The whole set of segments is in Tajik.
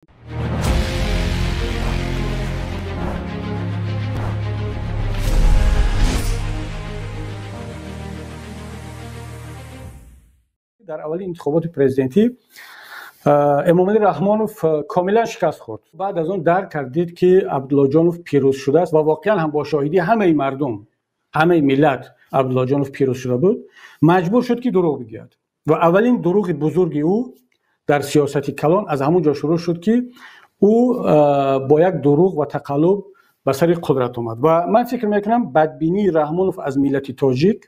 Дар аввалин интихоботи президентӣ Эмомалӣ Раҳмонов комилан шикаст хӯрд. Баъд аз он дарк кардид, ки Абдуллоҷонов пирӯз шудааст ва воқеан ҳам бо шоҳидии ҳамаи мардум, ҳамаи миллат Абдуллоҷонов пирӯз шуда буд, маҷбур шуд, ки дурӯғ бигӯяд. Ва аввалин дурӯғи бузурги ӯ дар сиёсати калон аз ҳамон ҷо шурӯъ шуд, ки ӯ бо як дурӯғ ва тақаллуб ба сари қудрат омад. Ва ман фикр мекунам, бадбинии Раҳмонов аз миллати тоҷик,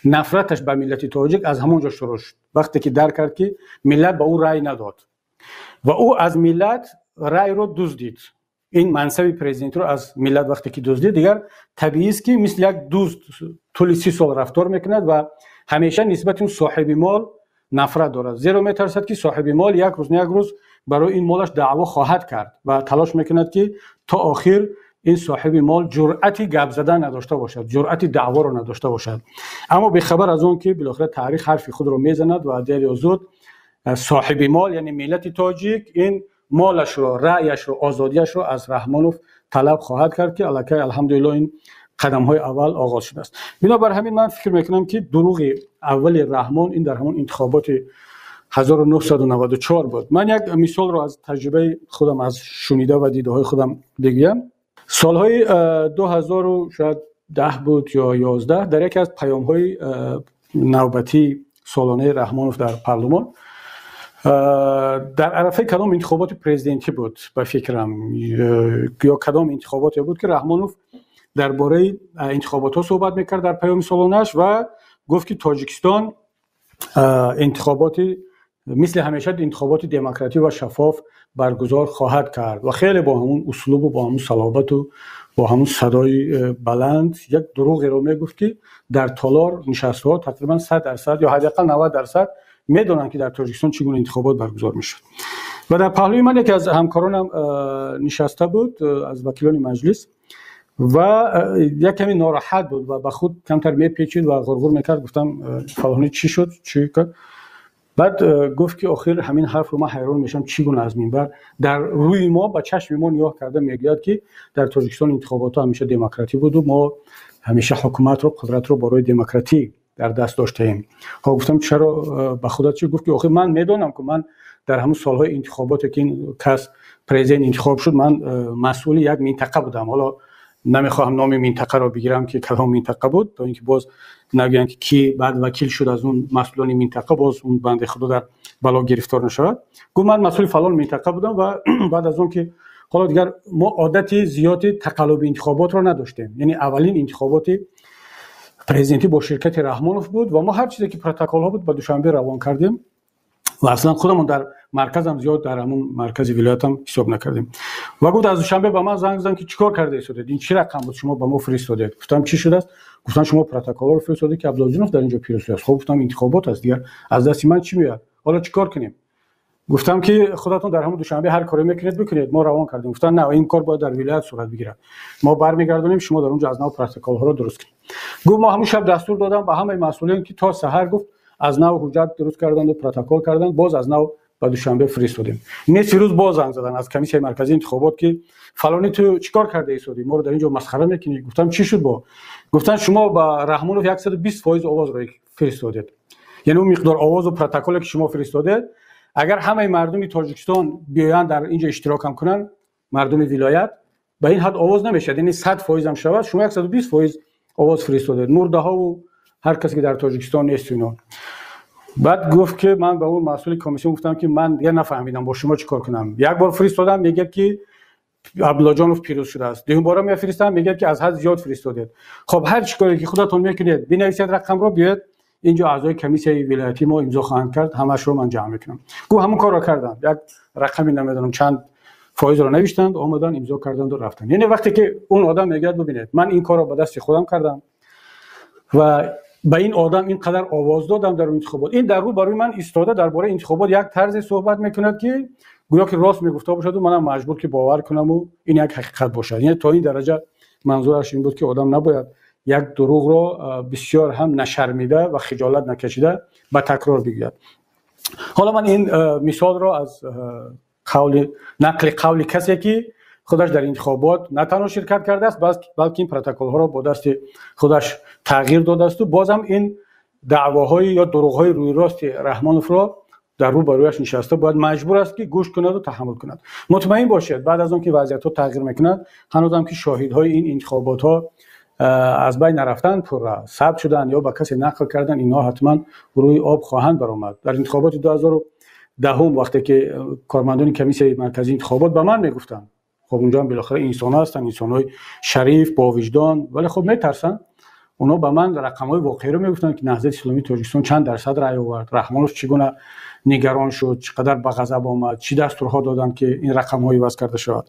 нафраташ ба миллати тоҷик аз ҳамон ҷо шурӯъ шуд, вақте ки дарк кард, ки миллат ба ӯ рай надод ва ӯ аз миллат райро дуздид. Ин мансаби президентиро аз миллат вақте ки дуздид, дигар табиист, ки мисли як дузд тӯли 30 сол рафтор мекунад ва ҳамеша нисбати он соҳиби мол нафрат дорад, зеро метарсад, ки соҳиби мол як рӯз на як рӯз барои ин молаш даъво хоҳад кард ва талош мекунад, ки то охир ин соҳиби мол ҷуръати гап задан надошта бошад, ҷуръати даъворо надошта бошад. Аммо бехабар аз он, ки билохира таърих ҳарфи худро мезанад ва дер ё зуд соҳиби мол, яъне миллати тоҷик, ин молашро, раъяшро, озодиашро аз Раҳмонов талаб хоҳад кард, ки аллакай, алҳамдулилло, ин қадамҳои аввал оғоз шудааст. Бинобар ҳамин ман фикр мекунам, ки дурӯғи аввали Раҳмон ин дар ҳамон интихоботи 1994 буд. Ман як мисолро аз таҷрибаи худам, аз шунида ва дидаҳои худам бигӯям. Солҳои 2000, шояд 10 буд ё 11, дар яке аз паёмҳои навбатии солонаи Раҳмонов дар парлумон, дар арафаи кадом интихоботи президентӣ буд ба фикрам ё кадом интихоботе буд, ки Раҳмонов дар бораи интихоботҳо суҳбат мекард дар паёми солонааш ва гуфт, ки Тоҷикистон интихоботи мисли ҳамеша интихоботи демократӣ ва шаффоф баргузор хоҳад кард ва хеле бо ҳамун услубу бо ҳамун салобату бо ҳамун садои баланд як дурӯғеро мегуфт, ки дар толор нишастҳо тақрибан 100% ё ҳадди ақал 90% медонанд, ки дар Тоҷикистон чӣ гуна интихобот баргузор мешуд. Ва дар паҳлӯи ман яке аз ҳамкоронам нишаста буд аз вакилони маҷлис ва як каме нороҳат буд ва ба худ камтар мепечид ва ғурғур мекард. Гуфтам: «Фалонӣ, чӣ шуд, чӣ?» Баъд гуфт, ки охир ҳамин ҳарфро ман ҳайрон мешавам, чӣ гуна аз минбар дар рӯи мо, ба чашми мо нигоҳ карда мегӯяд, ки дар Тоҷикистон интихоботҳо ҳамеша демократӣ буду мо ҳамеша ҳукуматро, қудратро барои демократӣ дар даст доштаем. Хоб, гуфтам, чаро ба худат чӣ? Гуфт, ки охир ман медонам, ки ман дар ҳамун солҳои интихоботе, ки ин кас президент интихоб шуд, ман масъули як минтақа будам. Ҳоло намехоҳам номи минтақаро бигирам, ки кадом минтақа буд, то ин ки боз нагӯянд, ки ки баъд вакил шуд аз он масъулони минтақа, боз он банди худо дар бало гирифтор нашавад. Гуфт: «Ман масъули фалон минтақа будам ва баъд аз он ки ҳоло дигар мо одати зиёди тақаллуби интихоботро надоштем, яъне аввалин интихоботи президентӣ бо ширкати Раҳмонов буд ва мо ҳар чизе ки протоколҳо буд, ба Душанбе равон кардем ва аслан худамон дар марказам зиёд, дар ҳамун маркази вилоятам ҳисоб накардем». Ва гуфт: «Аз Душанбе ба ман занг заданд, ки чӣ кор карда истодед, ин чӣ рақам буд, шумо ба мо фиристодед?» Гуфтам: «Чӣ шудааст?» Гуфтан: «Шумо протоколҳоро фиристодед, ки Абдуллоҷонов дар ин ҷо пирӯз шудааст». «Хоб, — гуфтам, — интихобот аст, дигар аз дасти ман чӣ меояд? Ҳоло чӣ кор кунем?» Гуфтам, ки худатон дар ҳамун Душанбе ҳар коре мекунед, бикунед, мо равон кардем. Гуфтан: «На, ин кор бояд дар вилоят сурат бигирад, мо бармегардонем, шумо дар он ҷо аз нав протоколҳоро дуруст кунед». Гуфт: «Мо ҳамун шаб дастур додам ба ҳамаи масъулин, ки то саҳар, — гуфт, — аз нав ҳуҷҷат дуруст карданду протокол карданд, боз аз нав ба Душанбе фиристодем. Нисфи рӯз боз занг заданд аз Комиссияи марказии интихобот, ки фалонӣ, ту чӣ кор карда истодӣ, моро дар ин ҷо масхара мекунӣ?» Гуфтам: «Чӣ шуд?» Бо гуфтан: «Шумо ба Раҳмонов 120% овозро фиристодед, яъне он миқдор овозу протоколе, ки шумо фиристодед, агар ҳамаи мардуми Тоҷикистон биёянд, дар ин ҷо иштирокам кунанд, мардуми вилоят, ба ин ҳад овоз намешавад, яъне 100%-ам шавад, шумо 120% овоз фиристодед, мурдаҳову ҳар касе, ки дар Тоҷикистон нест, ино». Баъд гуфт, ки ман ба он масъули комиссион гуфтам, ки ман дигар нафаҳмидам бо шумо чӣ кор кунам. Як бор фиристодам, мегӯяд, ки Абдуллоҷонов пирӯз шудааст, дуюм бора мефиристам, мегӯяд, ки аз ҳад зиёд фиристодед. Хоб, ҳар чӣ коре, ки худатон мекунед, бинависед рақамро, биёед инҷо, аъзои комиссияи вилоятии мо имзо хоҳанд кард, ҳамаашро ман ҷамъ мекунам. Гуфт: «Ҳамон корро кардам, як рақами намедонам чанд фоизро навиштанд, омаданд, имзо карданду рафтанд». Яъне вақте ки он одам мегӯяд: «Бибинед, ман ин корро ба дасти худам кардам ва ба ин одам ин қадар овоз додам дар интихобот», ин дар рӯ барои ман истода дар бораи интихобот як тарзе суҳбат мекунад, ки гӯё ки рост мегуфта бошаду манам маҷбур, ки бовар кунаму ин як ҳақиқат бошад. Яъне то ин дараҷа манзураш ин буд, ки одам набояд як дурӯғро бисёр ҳам нашармида ва хиҷолат накашида ба такрор бигӯяд. Ҳоло ман ин мисолро аз Қавли, нақли қавли касе, ки худаш дар интихобот на танҳо ширкат кардааст, балки ин протоколҳоро бо дасти худаш тағйир додаасту бозам ин даъвоҳои ё дурӯғҳои рӯйрости Раҳмоновро дар рӯ ба рӯяш нишаста бояд, маҷбур аст, ки гӯш кунаду таҳаммул кунад. Мутмаин бошед, баъд аз он ки вазъиятҳо тағйир мекунад, ҳанӯзам ки шоҳидҳои ин интихоботҳо аз байн нарафтанд, пурра сабт шуданд ё ба касе нақл карданд, инҳо ҳатман рӯи об хоҳанд баромад. Дар интихоботи 2010, вақте ки кормандони Комиссияи марказии интихобот ба ман мегуфтанд, хоб, унҷо ҳам билохира инсонҳо ҳастанд, инсонҳои шариф, бовиҷдон, вале хоб, метарсанд. Онҳо ба ман рақамҳои воқеиро мегуфтанд, ки Наҳзати исломии Тоҷикистон чанд дарсад рай овард, Раҳмонов чӣ гуна нигарон шуд, чӣ қадар ба ғазаб омад, чӣ дастурҳо доданд, ки ин рақамҳо иваз карда шавад.